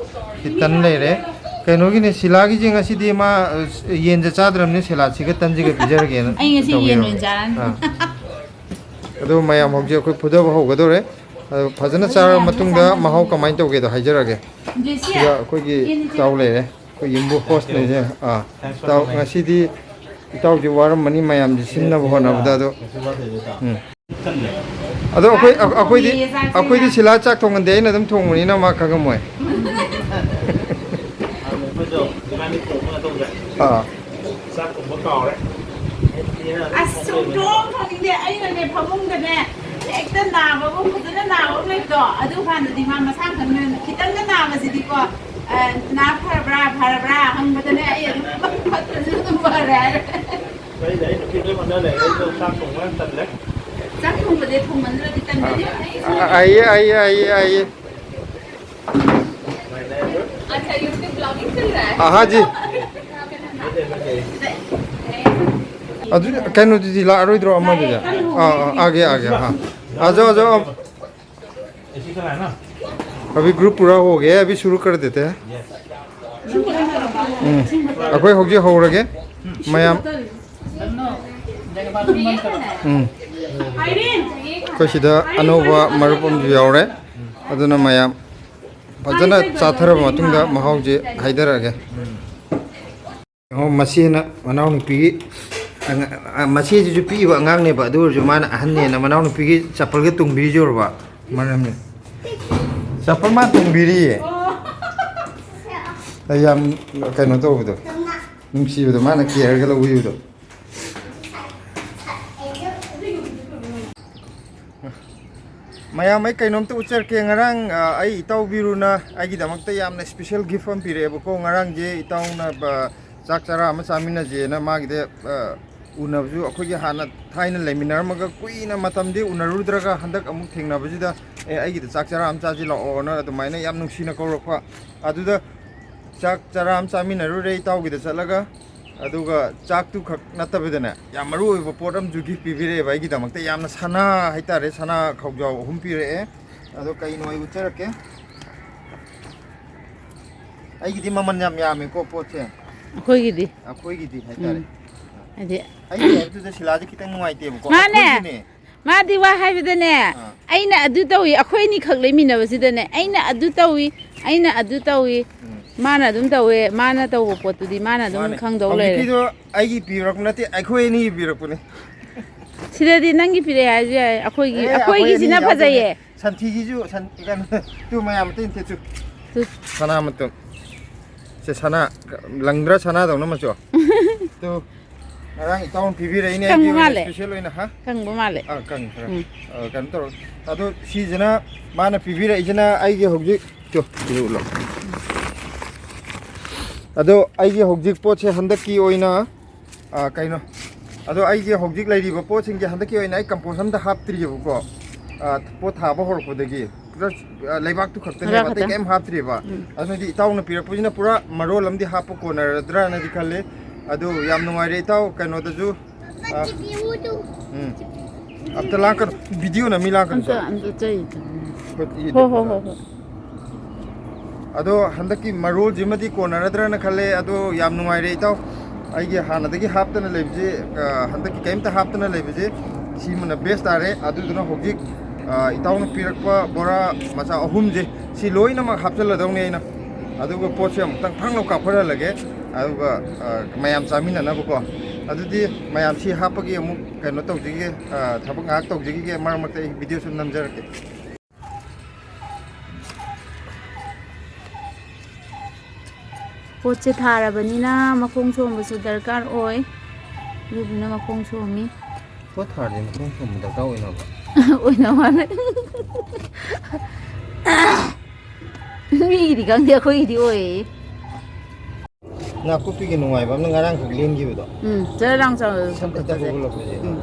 ꯁꯤ ꯇꯟ ꯂꯩꯔꯦ꯫ ꯀꯩꯅꯣꯒꯤꯅꯦ, ꯁꯤꯂꯥꯒꯤꯁꯦ ꯉꯁꯤꯗꯤ ꯃꯥ, ꯑ, ꯌꯦꯟꯁꯦ ꯆꯥꯗ꯭ꯔꯕꯅꯤꯅ salad ꯁꯤꯒ ꯇꯟꯁꯤꯒ ꯄꯤꯖꯔꯒꯦꯅ ꯑꯩ ꯉꯁꯤ ꯌꯦꯟ ꯇꯧꯕꯤꯔꯕ꯫ ꯑꯣꯏꯅ ꯆꯥꯔꯅꯤ꯫ ꯑꯥ꯫ ꯑꯗꯨ ꯃꯌꯥꯝ ꯍꯧꯖꯤꯛ ꯑꯩꯈꯣꯏ ꯐꯨꯊꯕ ꯍꯧꯒꯗꯧꯔꯦ꯫ ꯑꯗꯣ ꯐꯖꯅ ꯆꯥꯔꯕ ꯃꯇꯨꯡꯗ ꯃꯍꯥꯎ ꯀꯃꯥꯏꯅ ꯇꯧꯒꯦꯗꯣ ꯍꯥꯏꯖꯔꯛꯑꯒꯦ꯫ ꯖꯦꯁꯤ, ꯁꯤꯗ ꯑꯩꯈꯣꯏꯒꯤ ꯌꯦꯟ ꯏꯇꯥꯎ ꯂꯩꯔꯦ꯫ ꯑꯩꯈꯣꯏ ꯌꯨꯝꯕꯨ hostꯅꯦꯁꯦ꯫ ꯑꯥ, ꯏꯇꯥꯎ, ꯉꯁꯤꯗꯤ ꯏꯇꯥꯎꯁꯦ ꯋꯥꯔꯝꯃꯅꯤ ꯃꯌꯥꯝꯁꯦ ꯁꯤꯟꯅꯕ ꯍꯣꯠꯅꯕꯗ꯫ ꯑꯗꯣ, ꯎꯝ꯫ ꯑꯗꯣ ꯑꯩꯈꯣꯏ, ꯑꯩꯈꯣꯏꯗꯤ, ꯑꯩꯈꯣꯏꯗꯤ ꯁꯤꯂꯥ ꯆꯥꯛ ꯊꯣꯡꯍꯟꯗꯦ, ꯑꯩꯅ ꯑꯗꯨꯝ ꯊꯣꯡꯕꯅꯤꯅ ꯃꯥ ꯈꯪꯉꯝꯃꯣꯏ꯫ ꯑꯥ꯫ ꯆꯥꯛ ꯊꯣꯡꯕ ꯀꯥꯎꯔꯦ꯫ ꯑꯁ, ꯁꯨꯡꯊꯣꯡ ꯊꯣꯡꯅꯤꯡꯗꯦ꯫ ꯑꯩꯅꯅꯦ, ꯐꯃꯨꯡꯗꯅꯦ, ꯍꯦꯛꯇ ꯅꯥꯕꯕꯨ, ꯐꯖꯅ ꯅꯥꯕ ꯑꯃ ꯂꯩꯕꯗꯣ, ꯑꯗꯨ ꯀꯥꯟꯗꯗꯤ ꯃꯥ ꯃꯁꯥ ꯈꯪꯗꯅ ꯈꯤꯇꯪꯒ ꯅꯥꯕꯁꯤꯗꯤꯀꯣ, ꯑ, "ꯅꯥ ꯐꯔꯕ꯭ꯔꯥ, ꯐꯔꯕ꯭ꯔꯥ?" ꯍꯪꯕꯗꯅꯦ, ꯑꯩ ꯑꯗꯨꯝ ꯐꯠꯇ꯭ꯔꯁꯨ ꯑꯗꯨꯝ ꯐꯔꯦ ꯍꯥꯏꯔꯦ꯫ ꯑꯩꯗꯤ ꯑꯩ ꯅꯨꯄꯤ ꯂꯣꯏ ꯍꯣꯠꯅ ꯂꯩꯔꯦ, ꯑꯩꯗꯣ ꯆꯥꯛ ꯊꯣꯡꯕ ꯌꯥꯝ ꯇꯜꯂꯦ꯫ ꯆꯥꯛ ꯊꯣꯡꯕꯁꯦ ꯊꯣꯡꯃꯟꯗ꯭ꯔꯗꯤ ꯇꯟꯕꯅꯦ꯫ ꯑ, ꯑ, आइए, आइए, आइए, आइए। अच्छा, YouTube vlogging चल रहा है? हाँ, हाँ जी। ꯑꯗꯨ ꯀꯩꯅꯣꯗꯨꯗꯤ ꯂꯥꯛꯑꯔꯣꯏꯗ꯭ꯔꯣ ꯑꯃꯗꯨꯗꯤ? ꯑꯥ, ꯑꯥ, आ गया, आ गया, हाँ। आ जाओ, आ जाओ, अब। अभी group पूरा हो गया है, अभी शुरू कर देते हैं। ꯎꯝ, ꯑꯩꯈꯣꯏ ꯍꯧꯖꯤꯛ ꯍꯧꯔꯒꯦ, ꯃꯌꯥꯝ꯫ ꯎꯝ, ꯑꯩꯈꯣꯏ ꯁꯤꯗ ꯑꯅꯧꯕ ꯃꯔꯨꯞ ꯑꯃꯁꯨ ꯌꯥꯎꯔꯦ, ꯑꯗꯨꯅ ꯃꯌꯥꯝ ꯐꯖꯅ ꯆꯥꯊꯔꯕ ꯃꯇꯨꯡꯗ ꯃꯍꯥꯎꯁꯦ ꯍꯥꯏꯊꯔꯛꯑꯒꯦ꯫ ꯌꯦꯡꯉꯣ, ꯃꯁꯤꯅ ꯃꯅꯥꯎꯅꯨꯄꯤꯒꯤ ꯑꯉ-, ꯑ, ꯃꯆꯦꯁꯤꯁꯨ ꯄꯤꯛꯏꯕ ꯑꯉꯥꯡꯅꯦꯕ, ꯑꯗꯨ ꯑꯣꯏꯔꯁꯨ ꯃꯥꯅ ꯑꯍꯟꯅꯦꯅ ꯃꯅꯥꯎꯅꯨꯄꯤꯒꯤ ꯆꯄꯜꯒ ꯇꯣꯡꯕꯤꯔꯤꯁꯦ ꯎꯔꯕ? ꯃꯔꯝꯅꯤ꯫ ꯆꯄꯜ ꯃꯥ ꯇꯣꯡꯕꯤꯔꯤꯌꯦ꯫ ꯑꯩ ꯌꯥꯝ ꯀꯩꯅꯣ ꯇꯧꯕꯗꯣ, ꯅꯨꯡꯁꯤꯕꯗꯣ, ꯃꯥꯅ ꯀꯦꯌꯔꯒ ꯂꯧꯕꯤꯕꯗꯣ꯫ ꯃꯌꯥꯝ, ꯑꯩ ꯀꯩꯅꯣꯝꯇ ꯎꯠꯆꯔꯛꯀꯦ꯫ ꯉꯔꯥꯡ, ꯑ, ꯑꯩ ꯏꯇꯥꯎ ꯕꯤꯔꯨꯅ ꯑꯩꯒꯤꯗꯃꯛꯇ ꯌꯥꯝꯅ special gift ꯑꯃ ꯄꯤꯔꯛꯑꯦꯕꯀꯣ꯫ ꯉꯔꯥꯡꯁꯦ ꯏꯇꯥꯎꯅ, ꯑ, ꯆꯥꯛ ꯆꯔꯥ ꯑꯃ ꯆꯥꯃꯤꯟꯅꯁꯦꯅ ꯃꯥꯒꯤꯗ, ꯑ, ꯎꯅꯕꯁꯨ ꯑꯩꯈꯣꯏꯒꯤ ꯍꯥꯟꯅ ꯊꯥꯏꯅ ꯂꯩꯃꯤꯟꯅꯔꯝꯃꯒ ꯀꯨꯏꯅ ꯃꯇꯝꯗꯤ ꯎꯅꯔꯨꯗ꯭ꯔꯒ ꯍꯟꯗꯛ ꯑꯃꯨꯛ ꯊꯦꯡꯅꯕꯁꯤꯗ, "ꯑꯦ, ꯑꯩꯒꯤꯗ ꯆꯥꯛ ꯆꯔꯥ ꯑꯃ ꯆꯥꯁꯤ ꯂꯥꯛꯑꯣꯅ" ꯑꯗꯨꯃꯥꯏꯅ ꯌꯥꯝ ꯅꯨꯡꯁꯤꯅ ꯀꯧꯔꯛꯄ꯫ ꯑꯗꯨꯗ ꯆꯥꯛ ꯆꯔꯥ ꯑꯃ ꯆꯥꯃꯤꯟꯅꯔꯨꯔꯦ ꯏꯇꯥꯎꯒꯤꯗ ꯆꯠꯂꯒ꯫ ꯑꯗꯨꯒ ꯆꯥꯛꯇꯨ ꯈꯛ ꯅꯠꯇꯕꯤꯗꯅꯦ, ꯌꯥꯝ ꯃꯔꯨ ꯑꯣꯏꯕ ꯄꯣꯠ ꯑꯃꯁꯨ gift ꯄꯤꯕꯤꯔꯛꯑꯦꯕ ꯑꯩꯒꯤꯗꯃꯛꯇ꯫ ꯌꯥꯝꯅ ꯁꯅꯥ ꯍꯥꯏꯇꯥꯔꯦ, ꯁꯅꯥ ꯈꯥꯎꯖꯥꯎ ꯑꯍꯨꯝ ꯄꯤꯔꯛꯑꯦ꯫ ꯑꯗꯣ ꯀꯩꯅꯣ ꯑꯩ ꯎꯠꯆꯔꯛꯀꯦ꯫ ꯑꯩꯒꯤꯗꯤ ꯃꯃꯜ ꯌꯥꯝ ꯌꯥꯝꯃꯦꯀꯣ ꯄꯣꯠꯁꯦ꯫ ꯑꯩꯈꯣꯏꯒꯤꯗꯤ꯫ ꯑꯩꯈꯣꯏꯒꯤꯗꯤ ꯍꯥꯏꯇꯥꯔꯦ꯫ ꯎꯝ꯫ ꯍꯥꯏꯗꯤ ꯑꯩꯒꯤ ꯍꯥꯏꯕꯗꯨꯗ ꯁꯤꯂꯥꯁꯦ ꯈꯤꯇꯪ ꯅꯨꯡꯉꯥꯏꯇꯦꯕꯀꯣ꯫ ꯃꯥꯅꯦ꯫ ꯑꯩꯈꯣꯏꯒꯤꯅꯦ꯫ ꯃꯥꯗꯤ ꯋꯥ ꯍꯥꯏꯕꯗꯅꯦ, ꯑꯥ꯫ ꯑꯩꯅ ꯑꯗꯨ ꯇꯧꯏ, ꯑꯩꯈꯣꯏ ꯑꯅꯤꯈꯛ ꯂꯩꯃꯤꯟꯅꯕꯁꯤꯗꯅꯦ, ꯑꯩꯅ ꯑꯗꯨ ꯇꯧꯏ, ꯑꯩꯅ ꯑꯗꯨ ꯇꯧꯏ, ꯎꯝ꯫ ꯃꯥꯅ ꯑꯗꯨꯝ ꯇꯧꯋꯦ, ꯃꯥꯅ ꯇꯧꯕ ꯄꯣꯠꯇꯨꯗꯤ ꯃꯥꯅ ꯑꯗꯨꯝ ꯃꯥꯅꯦ꯫ ꯈꯪꯗꯧ ꯂꯩꯔꯦ꯫ ꯍꯧꯖꯤꯛꯀꯤꯗꯣ ꯑꯩꯒꯤ ꯄꯤꯔꯛꯄ ꯅꯠꯇꯦ, ꯑꯩꯈꯣꯏ ꯑꯅꯤꯒꯤ ꯄꯤꯔꯛꯄꯅꯦ꯫ ꯁꯤꯗꯗꯤ ꯅꯪꯒꯤ ꯄꯤꯔꯛꯑꯦ ꯍꯥꯏꯔꯁꯨ ꯌꯥꯏ, ꯑꯩꯈꯣꯏꯒꯤ, ꯑꯦ, ꯑꯩꯈꯣꯏ ꯑꯅꯤ ꯑꯩꯈꯣꯏꯒꯤꯁꯤꯅ ꯌꯥꯎꯗꯣꯏꯅꯦ꯫ ꯐꯖꯩꯌꯦ꯫ ꯁꯟꯊꯤꯁꯤꯁꯨ ꯁꯟ-, ꯀꯩꯅꯣ, ꯇꯨ ꯃꯌꯥꯝ ꯑꯝꯇ ꯏꯟꯊꯦꯠꯁꯨ꯫ ꯇꯨ꯫ ꯁꯅꯥ ꯃꯇꯨꯝ꯫ ꯁꯦ, ꯁꯅꯥ ꯂꯪꯗ꯭ꯔꯥ ꯁꯅꯥꯗꯧꯅ ꯃꯆꯨ? ꯇꯨ꯫ ꯉꯔꯥꯡ ꯏꯇꯥꯎꯅ ꯄꯤꯕꯤꯔꯛꯏꯅꯦ, ꯀꯪꯕ ꯑꯩꯒꯤ ꯑꯣꯏꯅ ꯃꯥꯜꯂꯦ꯫ Special ꯑꯣꯏꯅ, ꯍꯥ? ꯀꯪꯕ ꯃꯥꯜꯂꯦ꯫ ꯑꯥ, ꯀꯪꯉꯦ ꯈꯔ꯫ ꯎꯝ꯫ ꯑꯥ, ꯀꯩꯅꯣ ꯇꯧꯔꯣ꯫ ꯑꯗꯣ ꯁꯤꯁꯤꯅ ꯃꯥꯅ ꯄꯤꯕꯤꯔꯛꯏꯁꯤꯅ ꯑꯩꯒꯤ ꯍꯧꯖꯤꯛ, ꯇꯨ, ꯁꯤꯗ ꯎꯠꯂꯣ꯫ ꯑꯗꯣ ꯑꯩꯒꯤ ꯍꯧꯖꯤꯛ ꯄꯣꯠꯁꯦ ꯍꯟꯗꯛꯀꯤ ꯑꯣꯏꯅ, ꯑꯥ, ꯀꯩꯅꯣ, ꯑꯗꯣ ꯑꯩꯒꯤ ꯍꯧꯖꯤꯛ ꯂꯩꯔꯤꯕ ꯄꯣꯠꯁꯤꯡꯁꯦ ꯍꯟꯗꯛꯀꯤ ꯑꯣꯏꯅ ꯑꯩ compost ꯑꯝꯇ ꯍꯥꯞꯇ꯭ꯔꯤꯑꯕꯀꯣ꯫ ꯑꯥ, ꯄꯣꯠ ꯊꯥꯕ ꯍꯧꯔꯛꯄꯗꯒꯤ꯫ Just, ꯑ, ꯂꯩꯕꯥꯛꯇꯨ ꯈꯛꯇꯅꯦꯕ, ꯂꯩꯕꯥꯛ ꯑꯇꯩ ꯈꯛꯇꯪ꯫ ꯀꯩꯝ ꯍꯥꯞꯇ꯭ꯔꯤꯕ꯫ ꯎꯝ꯫ ꯑꯗꯨꯅꯗꯤ ꯏꯇꯥꯎꯅ ꯄꯤꯔꯛꯄꯁꯤꯅ ꯄꯨꯔꯥ ꯃꯔꯣꯜ ꯑꯃꯗꯤ ꯍꯥꯞꯄ ꯀꯣꯟꯅꯔꯗ꯭ꯔꯥꯅꯗꯤ ꯈꯜꯂꯤ꯫ ꯑꯗꯨ ꯌꯥꯝ ꯅꯨꯡꯉꯥꯏꯔꯦ ꯏꯇꯥꯎ, ꯀꯩꯅꯣꯗꯁꯨ, ꯑ, ꯎꯝ꯫ ꯑꯝꯇ ꯂꯥꯛꯀꯅꯨ, video ꯅꯝꯃꯤ ꯂꯥꯛꯀꯅꯨ ꯑꯝꯇ, ꯁꯥꯔ꯫ ꯑꯝꯇ ꯆꯩ꯫ ꯍꯣꯏ, ꯏ ꯍꯣ, ꯍꯣ, ꯗꯦꯀꯣ ꯍꯣ, ꯁꯥꯔ꯫ ꯍꯣ꯫ ꯑꯗꯣ ꯍꯟꯗꯛꯀꯤ ꯃꯔꯣꯜꯁꯤꯃꯗꯤ ꯀꯣꯟꯅꯔꯗ꯭ꯔꯥꯅ ꯈꯜꯂꯦ꯫ ꯑꯗꯣ ꯌꯥꯝ ꯅꯨꯡꯉꯥꯏꯔꯦ ꯏꯇꯥꯎ, ꯑꯩꯒꯤ ꯍꯥꯟꯅꯗꯒꯤ ꯍꯥꯞꯇꯅ ꯂꯩꯕꯁꯦ, ꯑ, ꯍꯟꯗꯛꯀꯤ ꯀꯔꯤꯝꯇ ꯍꯥꯞꯇꯅ ꯂꯩꯕꯁꯦ ꯁꯤꯃꯅ best ꯇꯥꯔꯦ꯫ ꯑꯗꯨꯗꯨꯅ ꯍꯧꯖꯤꯛ, ꯑ, ꯏꯇꯥꯎꯅ ꯄꯤꯔꯛꯄ ꯕꯣꯔꯥ ꯃꯆꯥ ꯑꯍꯨꯝꯁꯦ, ꯁꯤ ꯂꯣꯏꯅꯃꯛ ꯍꯥꯞꯆꯤꯜꯂꯗꯧꯅꯤ ꯑꯩꯅ꯫ ꯑꯗꯨꯒ ꯄꯣꯠꯁꯦ ꯑꯃꯨꯛꯇꯪ ꯐꯪꯅ ꯀꯥꯞꯈꯠꯍꯜꯂꯒꯦ꯫ ꯑꯗꯨꯒ, ꯑ, ꯃꯌꯥꯝ ꯆꯥꯃꯤꯟꯅꯅꯕꯀꯣ꯫ ꯑꯗꯨꯗꯤ ꯃꯌꯥꯝ ꯁꯤ ꯍꯥꯞꯄꯒꯤ ꯑꯃꯨꯛ ꯀꯩꯅꯣ ꯇꯧꯖꯈꯤꯒꯦ, ꯑ, ꯊꯕꯛ ꯉꯥꯏꯍꯥꯛ ꯇꯧꯖꯈꯤꯒꯦ, ꯃꯔꯛ ꯃꯔꯛꯇ ꯑꯩ ꯚꯤꯗꯤꯑꯣꯁꯨ ꯅꯝꯖꯔꯛꯀꯦ꯫ ꯄꯣꯠꯁꯦ ꯊꯥꯔꯕꯅꯤꯅ ꯃꯈꯣꯡ ꯁꯣꯝꯕꯁꯨ ꯗꯔꯀꯥꯔ ꯑꯣꯏ, ꯑꯗꯨꯗꯨꯅ ꯃꯈꯣꯡ ꯁꯣꯝꯃꯤ꯫ ꯄꯣꯠ ꯊꯥꯔꯗꯤ ꯃꯈꯣꯡ ꯁꯣꯝꯕ ꯗꯔꯀꯥꯔ ꯑꯣꯏꯅꯕ? ꯑꯣꯏꯅ ꯃꯥꯜꯂꯦ꯫ ꯃꯤꯒꯤꯗꯤ ꯈꯪꯗꯦ, ꯑꯩꯈꯣꯏꯒꯤꯗꯤ ꯑꯣꯏꯌꯦ꯫ ꯅꯥꯀꯨꯞꯄꯤꯒꯤ ꯅꯨꯡꯉꯥꯏꯕ ꯑꯃꯅ ꯉꯔꯥꯡꯈꯛ ꯂꯦꯟꯈꯤꯕꯗꯣ꯫ ꯎꯝ, ꯖꯔ ꯂꯥꯎ ꯆꯥꯎ-, ꯁꯝ ꯈꯛꯇ ꯆꯥꯎꯈꯠꯂꯛꯄꯁꯦ꯫ ꯎꯝ꯫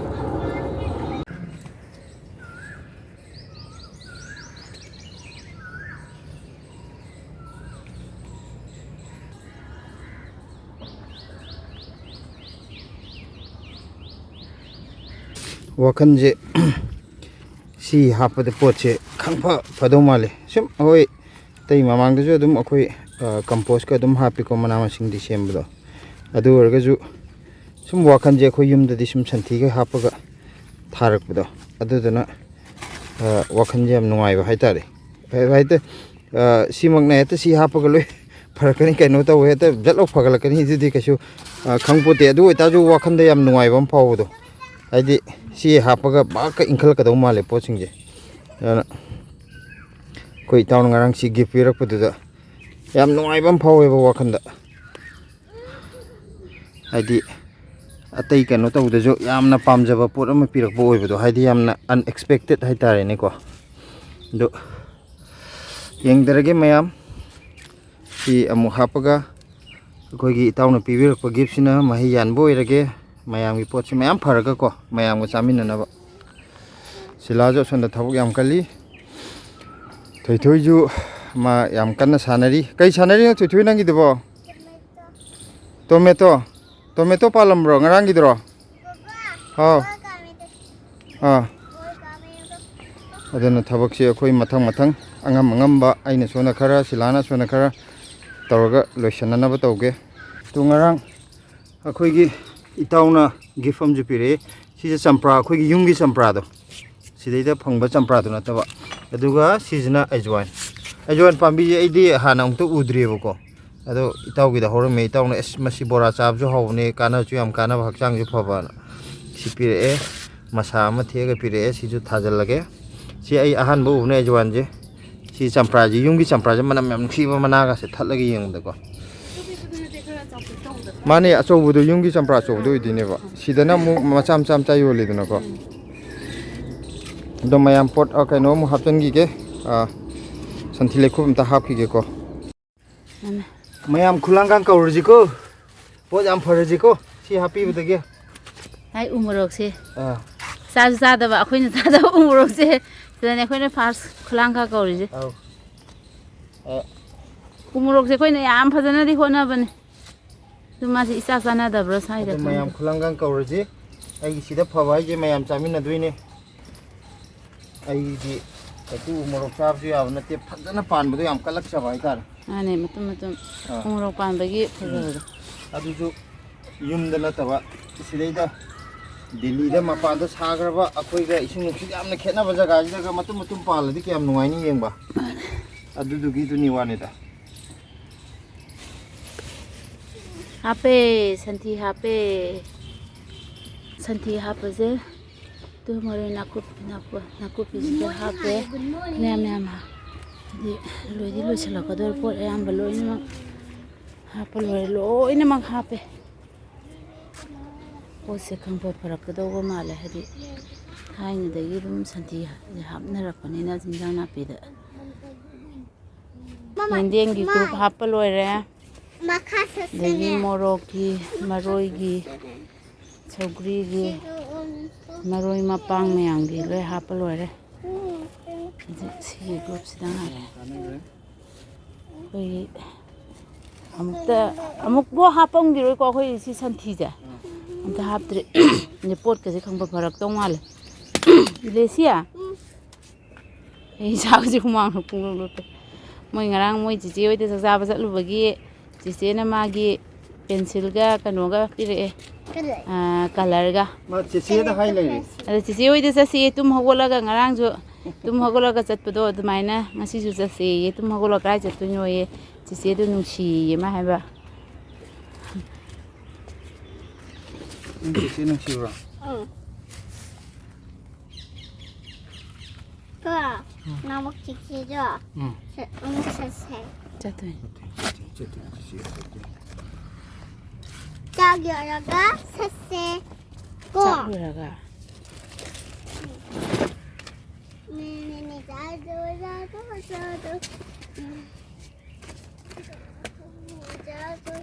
ꯋꯥꯈꯜꯁꯦ ꯁꯤ ꯍꯥꯞꯄꯗ ꯄꯣꯠꯁꯦ ꯈꯪꯐ ꯐꯗꯧ ꯃꯥꯜꯂꯦ꯫ ꯁꯨꯝ ꯑꯩꯈꯣꯏ ꯑꯇꯩ ꯃꯃꯥꯡꯗꯁꯨ ꯑꯗꯨꯝ ꯑꯩꯈꯣꯏ, ꯑ, ꯀꯝꯄꯣꯁꯀ ꯑꯗꯨꯝ ꯍꯥꯞꯄꯤꯀꯣ, ꯃꯅꯥ ꯃꯁꯤꯡꯗꯤ ꯁꯦꯝꯕꯗꯣ꯫ ꯑꯗꯨ ꯑꯣꯏꯔꯒꯁꯨ ꯁꯨꯝ ꯋꯥꯈꯜꯁꯦ ꯑꯩꯈꯣꯏ ꯌꯨꯝꯗꯗꯤ ꯁꯨꯝ ꯁꯟꯊꯤꯒ ꯍꯥꯞꯄꯒ ꯊꯥꯔꯛꯄꯗꯣ, ꯑꯗꯨꯗꯨꯅ, ꯑ, ꯋꯥꯈꯜꯁꯦ ꯌꯥꯝ ꯅꯨꯡꯉꯥꯏꯕ ꯍꯥꯏꯇꯥꯔꯦ꯫ ꯍꯥꯏ-, ꯍꯥꯏꯗꯤ, ꯑ, ꯁꯤꯃꯛꯅ ꯍꯦꯛꯇ ꯁꯤ ꯍꯥꯞꯄꯒ ꯂꯣꯏ ꯐꯔꯛꯀꯅꯤ, ꯀꯩꯅꯣ ꯇꯧꯋꯦ, ꯍꯦꯛꯇ ꯖꯠ ꯂꯧ ꯐꯒꯠꯂꯛꯀꯅꯤ, ꯑꯗꯨꯗꯤ ꯀꯩꯁꯨ, ꯑ, ꯈꯪꯄꯣꯠꯇꯦ꯫ ꯑꯗꯨ ꯑꯣꯏꯇꯥꯔꯁꯨ ꯋꯥꯈꯜꯗ ꯌꯥꯝ ꯅꯨꯡꯉꯥꯏꯕ ꯑꯃ ꯐꯥꯎꯕꯗꯣ, ꯍꯥꯏꯗꯤ ꯁꯤ ꯍꯥꯞꯄꯒ ꯄꯥꯛꯀ ꯏꯟꯈꯠꯂꯛꯀꯗꯧ ꯃꯥꯜꯂꯦ ꯄꯣꯠꯁꯤꯡꯁꯦ꯫ ꯑꯗꯨꯅ ꯑꯩꯈꯣꯏ ꯏꯇꯥꯎꯅ ꯉꯔꯥꯡ ꯁꯤ ꯒꯤꯐ ꯄꯤꯔꯛꯄꯗꯨꯗ ꯌꯥꯝ ꯅꯨꯡꯉꯥꯏꯕ ꯑꯃ ꯐꯥꯎꯋꯦꯕ ꯋꯥꯈꯜꯗ꯫ ꯍꯥꯏꯗꯤ ꯑꯇꯩ ꯀꯩꯅꯣ ꯇꯧꯕꯗꯁꯨ ꯌꯥꯝꯅ ꯄꯥꯝꯖꯕ ꯄꯣꯠ ꯑꯃ ꯄꯤꯔꯛꯄ ꯑꯣꯏꯕꯗꯣ, ꯍꯥꯏꯗꯤ ꯌꯥꯝꯅ unexpected ꯍꯥꯏꯇꯥꯔꯦꯅꯦꯀꯣ꯫ ꯑꯗꯨ ꯌꯦꯡꯗꯔꯒꯦ ꯃꯌꯥꯝ, ꯁꯤ ꯑꯃꯨꯛ ꯍꯥꯞꯄꯒ ꯑꯩꯈꯣꯏꯒꯤ ꯏꯇꯥꯎꯅ ꯄꯤꯕꯤꯔꯛꯄ ꯒꯤꯐꯁꯤꯅ ꯃꯍꯩ ꯌꯥꯟꯕ ꯑꯣꯏꯔꯒꯦ꯫ ꯃꯌꯥꯝꯒꯤ ꯄꯣꯠꯁꯤ ꯃꯌꯥꯝ ꯐꯔꯒꯀꯣ, ꯃꯌꯥꯝꯒ ꯆꯥꯃꯤꯟꯅꯅꯕ꯫ ꯁꯤꯂꯥꯁꯨ ꯑꯁꯣꯝꯗ ꯊꯕꯛ ꯌꯥꯝ ꯀꯜꯂꯤ꯫ ꯊꯣꯏꯊꯣꯏꯁꯨ ꯃꯥ ꯌꯥꯝ ꯀꯟꯅ ꯁꯥꯟꯅꯔꯤ꯫ ꯀꯩ ꯁꯥꯟꯅꯔꯤꯅꯣ ꯊꯣꯏꯊꯣꯏ ꯅꯪꯒꯤꯗꯨꯕꯣ? ꯇꯣꯃꯦꯇꯣ꯫ ꯇꯣꯃꯦꯇꯣ ꯄꯥꯜꯂꯝꯕ꯭ꯔꯣ ꯉꯔꯥꯡꯒꯤꯗꯨꯔꯣ? ꯍꯥꯎ꯫ ꯑꯥ꯫ ꯑꯗꯨꯅ ꯊꯕꯛꯁꯦ ꯑꯩꯈꯣꯏ ꯃꯊꯪ ꯃꯊꯪ ꯑꯉꯝ ꯑꯉꯝꯕ, ꯑꯩꯅ ꯁꯣꯝꯗ ꯈꯔ, ꯁꯤꯂꯥꯅ ꯁꯣꯝꯗ ꯈꯔ ꯇꯧꯔꯒ ꯂꯣꯏꯁꯤꯟꯅꯅꯕ ꯇꯧꯒꯦ꯫ ꯑꯗꯨ ꯉꯔꯥꯡ ꯑꯩꯈꯣꯏꯒꯤ ꯏꯇꯥꯎꯅ ꯒꯤꯐ ꯑꯃꯁꯨ ꯄꯤꯔꯛꯑꯦ꯫ ꯁꯤꯁꯦ ꯆꯝꯄ꯭ꯔꯥ, ꯑꯩꯈꯣꯏꯒꯤ ꯌꯨꯝꯒꯤ ꯆꯝꯄ꯭ꯔꯥꯗꯣ, ꯁꯤꯗꯩꯗ ꯐꯪꯕ ꯆꯝꯄ꯭ꯔꯥꯗꯨ ꯅꯠꯇꯕ꯫ ꯑꯗꯨꯒ ꯁꯤꯁꯤꯅ ꯑꯩꯖꯋꯥꯏꯟ꯫ ꯑꯩꯖꯋꯥꯏꯟ ꯄꯥꯝꯕꯤꯁꯦ ꯑꯩꯗꯤ ꯍꯥꯟꯅ ꯑꯃꯨꯛꯇ ꯎꯗ꯭ꯔꯤꯑꯕꯀꯣ꯫ ꯑꯗꯣ ꯏꯇꯥꯎꯒꯤꯗ ꯍꯧꯔꯝꯃꯦ꯫ ꯏꯇꯥꯎꯅ, "ꯑꯁ, ꯃꯁꯤ ꯕꯣꯔꯥ ꯆꯥꯕꯁꯨ ꯍꯥꯎꯕꯅꯦ, ꯀꯥꯟꯅꯕꯁꯨ ꯌꯥꯝ ꯀꯥꯟꯅꯕ, ꯍꯛꯆꯥꯡꯁꯨ ꯐꯕꯅ" ꯁꯤ ꯄꯤꯔꯛꯑꯦ꯫ ꯃꯁꯥ ꯑꯃ ꯊꯦꯛꯑꯒ ꯄꯤꯔꯛꯑꯦ꯫ ꯁꯤꯁꯨ ꯊꯥꯖꯤꯜꯂꯒꯦ꯫ ꯁꯤ ꯑꯩ ꯑꯍꯥꯟꯕ ꯎꯕꯅꯦ ꯑꯩꯖꯋꯥꯟꯁꯦ꯫ ꯁꯤ ꯆꯝꯄ꯭ꯔꯥꯁꯦ, ꯌꯨꯝꯒꯤ ꯆꯝꯄ꯭ꯔꯥꯁꯦ ꯃꯅꯝ ꯌꯥꯝ ꯅꯨꯡꯁꯤꯕ, ꯃꯅꯥꯒꯁꯦ ꯊꯠꯂꯒ ꯌꯦꯡꯕꯗꯀꯣ꯫ ꯃꯥꯅꯦ, ꯑꯆꯧꯕꯗꯣ, ꯌꯨꯝꯒꯤ ꯆꯝꯄ꯭ꯔꯥ ꯑꯆꯧꯕꯗꯣ ꯑꯣꯏꯗꯣꯏꯅꯦꯕ꯫ ꯁꯤꯗꯅ ꯑꯃꯨꯛ ꯃꯆꯥ ꯃꯆꯥ ꯃꯆꯥ ꯌꯣꯜꯂꯤꯗꯅꯀꯣ꯫ ꯑꯗꯣ ꯃꯌꯥꯝ ꯄꯣꯠ, ꯑ, ꯀꯩꯅꯣ ꯑꯃꯨꯛ ꯍꯥꯞꯆꯤꯟꯈꯤꯒꯦ꯫ ꯑ, ꯁꯟꯊꯤ ꯂꯩꯈꯣꯝ ꯑꯝꯇ ꯍꯥꯞꯈꯤꯒꯦꯀꯣ꯫ ꯃꯥꯅꯦ꯫ ꯃꯌꯥꯝ ꯈꯨꯂꯥꯡꯒꯥꯡ ꯀꯧꯔꯁꯤꯀꯣ꯫ ꯄꯣꯠ ꯌꯥꯝ ꯐꯔꯁꯤꯀꯣ, ꯁꯤ ꯍꯥꯞꯄꯤꯕꯗꯒꯤ꯫ ꯍꯥꯏ, ꯎ ꯃꯣꯔꯣꯛꯁꯦ꯫ ꯑꯥ꯫ ꯆꯥꯁꯨ ꯆꯥꯗꯕ, ꯑꯩꯈꯣꯏꯅ ꯆꯥꯗꯕ ꯎ ꯃꯣꯔꯣꯛꯁꯦ꯫ ꯁꯤꯗꯅꯦ ꯑꯩꯈꯣꯏꯅ ꯐꯥꯔꯁ ꯈꯨꯂꯥꯡꯒꯥꯡ ꯀꯧꯔꯤꯁꯦ꯫ ꯑꯧ꯫ ꯑ꯫ ꯎ ꯃꯣꯔꯣꯛꯁꯦ ꯑꯩꯈꯣꯏꯅ ꯌꯥꯝ ꯐꯖꯅꯗꯤ ꯍꯣꯠꯅꯕꯅꯦ꯫ ꯑꯗꯨ ꯃꯥꯁꯦ ꯏꯆꯥ ꯆꯥꯟꯅꯗꯕ꯭ꯔꯥ ꯁ꯭ꯋꯥꯏꯗ ꯑꯗꯨ ꯃꯌꯥꯝ ꯈꯪꯗꯦ꯫ ꯈꯨꯂꯪꯒꯪ ꯀꯧꯔꯁꯤ꯫ ꯑꯩꯒꯤ ꯁꯤꯗ ꯐꯕ ꯍꯥꯏꯁꯦ ꯃꯌꯥꯝ ꯆꯥꯃꯤꯟꯅꯗꯣꯏꯅꯦ꯫ ꯑꯩꯗꯤ ꯀꯩꯁꯨ ꯎ ꯃꯣꯔꯣꯛ ꯆꯥꯕꯁꯨ ꯌꯥꯕ ꯅꯠꯇꯦ, ꯐꯖꯅ ꯄꯥꯟꯕꯗꯣ ꯌꯥꯝ ꯀꯜꯂꯛꯆꯕ ꯍꯥꯏꯇꯥꯔꯦ꯫ ꯃꯥꯅꯦ, ꯃꯇꯨꯝ ꯃꯇꯨꯝ ꯑꯥ꯫ ꯎ ꯃꯣꯔꯣꯛ ꯄꯥꯟꯕꯒꯤ ꯎꯝ꯫ ꯐꯖꯕꯗꯣ꯫ ꯑꯗꯨꯁꯨ ꯌꯨꯝꯗ ꯅꯠꯇꯕ, ꯁꯤꯗꯩꯗ ꯗꯦꯜꯂꯤꯗ ꯃꯄꯥꯟꯗ ꯁꯥꯈ꯭ꯔꯕ, ꯑꯩꯈꯣꯏꯒ ꯏꯁꯤꯡ ꯅꯨꯡꯁꯤꯠ ꯌꯥꯝꯅ ꯈꯦꯠꯅꯕ ꯖꯒꯥꯁꯤꯗꯒ ꯃꯇꯨꯝ ꯃꯇꯨꯝ ꯄꯥꯜꯂꯗꯤ ꯀꯌꯥꯝ ꯅꯨꯡꯉꯥꯏꯅꯤ ꯌꯦꯡꯕ꯫ ꯑꯗꯨꯗꯨꯒꯤꯗꯨꯅꯤ ꯋꯥꯅꯤꯗ꯫ ꯍꯥꯞꯄꯦ, ꯁꯟꯊꯤ ꯍꯥꯞꯄꯦ꯫ ꯁꯟꯊꯤ ꯍꯥꯞꯄꯁꯦ, ꯇꯨ ꯃꯔꯣꯏ ꯅꯥꯀꯨꯞ-, ꯅꯥꯀꯨꯞ-, ꯅꯥꯀꯨꯞꯄꯤꯁꯤꯗ ꯍꯥꯞꯄꯦ꯫ ꯃꯌꯥꯝ ꯃꯌꯥꯝ ꯍꯥꯞ-, ꯍꯥꯏꯗꯤ ꯂꯣꯏꯗꯤ ꯂꯣꯏꯁꯤꯜꯂꯛꯀꯗꯧꯔꯦ, ꯄꯣꯠ ꯑꯌꯥꯝꯕ ꯂꯣꯏꯅꯃꯛ ꯍꯥꯞꯄ ꯂꯣꯏꯔꯦ, ꯂꯣꯏꯅꯃꯛ ꯍꯥꯞꯄꯦ꯫ ꯄꯣꯠꯁꯦ ꯈꯪꯐ ꯐꯔꯛꯀꯗꯧꯕ ꯃꯥꯜꯂꯦ, ꯍꯥꯏꯗꯤ ꯊꯥꯏꯅꯗꯒꯤ ꯑꯗꯨꯝ ꯁꯟꯊꯤ ꯍꯥꯞꯅꯔꯛꯄꯅꯤꯅ ꯆꯤꯟꯖꯥꯛ ꯅꯥꯄꯤꯗ꯫ ꯌꯦꯟꯗꯦꯝꯒꯤ ꯒ꯭ꯔꯨꯞ ꯍꯥꯞꯄ ꯂꯣꯏꯔꯦ꯫ ꯃꯈꯥ ꯑꯗꯒꯤ ꯆꯠꯁꯤꯅꯦ꯫ ꯃꯣꯔꯣꯛꯀꯤ, ꯃꯔꯣꯏꯒꯤ, ꯁꯧꯒ꯭ꯔꯤꯒꯤ, ꯃꯔꯣꯏ ꯃꯄꯥꯡ ꯃꯌꯥꯝꯒꯤ ꯂꯣꯏ ꯍꯥꯞꯄ ꯂꯣꯏꯔꯦ꯫ ꯍꯧꯖꯤꯛ ꯁꯤꯒꯤ ꯒ꯭ꯔꯨꯞꯁꯤꯗ ꯉꯥꯏꯔꯦ꯫ ꯑꯩꯈꯣꯏꯒꯤ ꯑꯃꯨꯛꯇ, ꯑꯃꯨꯛꯐꯥꯎ ꯍꯥꯞꯄꯝꯈꯤꯔꯣꯏꯀꯣ ꯑꯩꯈꯣꯏ ꯁꯤ ꯁꯟꯊꯤꯁꯦ꯫ ꯑꯝꯇ ꯍꯥꯞꯇ꯭ꯔꯤ꯫ ꯑꯗꯩ ꯄꯣꯠꯀꯁꯦ ꯈꯪꯕ ꯐꯔꯛꯇꯧ ꯃꯥꯜꯂꯦ꯫ ꯏꯂꯦꯁꯤꯌꯥ? ꯑꯩ ꯏꯁꯥꯒꯁꯦ ꯍꯨꯃꯥꯡꯅ ꯄꯨꯡꯂꯨꯞ ꯂꯨꯞꯄꯦ꯫ ꯃꯣꯏ ꯉꯔꯥꯡ ꯃꯣꯏ ꯆꯤꯆꯦ ꯍꯣꯏꯗ ꯆꯥꯛ ꯆꯥꯕ ꯆꯠꯂꯨꯕꯒꯤ ꯆꯤꯆꯦꯅ ꯃꯥꯒꯤ ꯄꯦꯟꯁꯤꯜꯒ ꯀꯩꯅꯣꯒ ꯄꯤꯔꯛꯑꯦ꯫ ꯀꯂꯔ꯫ ꯑꯥ, ꯀꯂꯔꯒ꯫ ꯃꯥ ꯆꯦꯆꯦꯗ ꯍꯥꯏ ꯂꯩꯔꯦ꯫ ꯑꯗ ꯆꯤꯆꯦ ꯍꯣꯏꯗ ꯆꯠꯁꯤ, ꯇꯨꯝ ꯍꯧꯒꯠꯂꯒ ꯉꯔꯥꯡꯁꯨ ꯇꯨꯝ ꯍꯧꯒꯠꯂꯒ ꯆꯠꯄꯗꯣ ꯑꯗꯨꯃꯥꯏꯅ ꯉꯁꯤꯁꯨ ꯆꯠꯁꯦꯌꯦ꯫ ꯇꯨꯝ ꯍꯧꯒꯠꯂꯒ ꯀꯥꯏ ꯆꯠꯇꯣꯏꯅꯣꯌꯦ? ꯆꯤꯆꯦꯗꯨ ꯅꯨꯡꯁꯤꯌꯦ ꯃꯥ ꯍꯥꯏꯕ꯫ ꯅꯪ ꯆꯤꯆꯦ ꯅꯨꯡꯁꯤꯕ꯭ꯔꯣ? ꯎꯝ꯫ ꯀꯣ ꯅꯃꯛ ꯆꯤꯛꯁꯤꯗꯣ ꯎꯝ꯫ ꯑꯃꯨꯛ ꯆꯠꯁꯦ꯫ ꯆꯠꯇꯣꯏꯅꯦ꯫ ꯆꯠꯇꯣꯏꯅꯦ, ꯆꯠꯇꯣꯏꯅꯦ, ꯆꯤꯆꯦ ꯆꯠꯇꯣꯏꯅꯦ꯫ ꯆꯥꯛ ꯌꯧꯔꯒ ꯆꯠꯁꯦ꯫ ꯀꯣ ꯆꯥꯛ ꯂꯣꯏꯔꯒ꯫ ꯃꯤꯅꯤꯅꯤ ꯆꯥꯗꯣ ꯆꯥꯗꯣ ꯆꯥꯗꯣ꯫ ꯎꯝ꯫ ꯆꯥꯗꯣ꯫